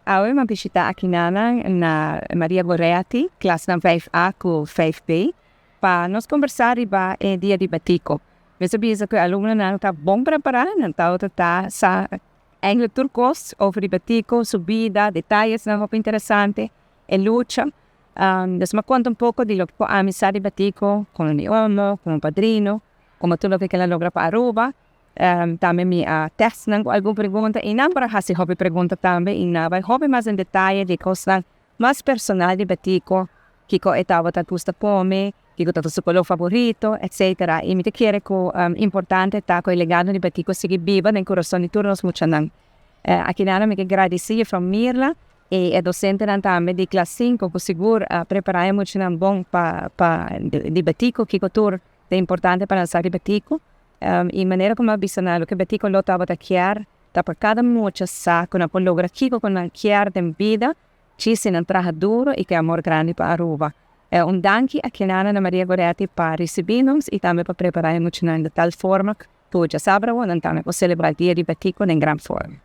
Awe mi a bishita akinanan na Maria Goretti, klasnan 5A ku 5B, pa nos kombersá riba e Dia di Betico. Mi ta bisa ku e alumnonan ta bon prepará, nan tabata ta sa eigenlijk tur kos over di Betico, su bida, detayesnan hopi interesante, e lucha. Dus mi a konta un poko di loke ku ami sa di Betico, komo mi omo, komo padrino, komo tur loke ku el a logra pa Aruba. Tambe mi a test nan ku algun pregunta i nan por a hasi hopi pregunta tambe i nan a bai hopi mas den detaye di kosnan mas personal di Betico, kiko e tabata gusta kome, kiko tabata su kolor favorito, etcetera. I mi ta kere ku importante ta ku e legado di Betico sigui biba den kurason di tur nos muchanan. Aki nan mi ke gradisi Juffrouw Mirla i e dosentenan tambe di klas sinku ku sigur a prepara e muchanan bon pa pa di Betico, kiko tur ta importante pa nan sa di Betico. I manera ku mi a bisa nan loke Betico lo tabata kier ta pa kada mucha sa ku nan por logra kiko ku nan kier den bida djis si nan traha duro i ku e amor grandi pa Aruba. Un danki a Kenana na Maria Goretti pa risibi nos i tambe pa prepara e muchanan di tal forma ku djasabra nan tambe por celebra Dia di Betico den gran forma.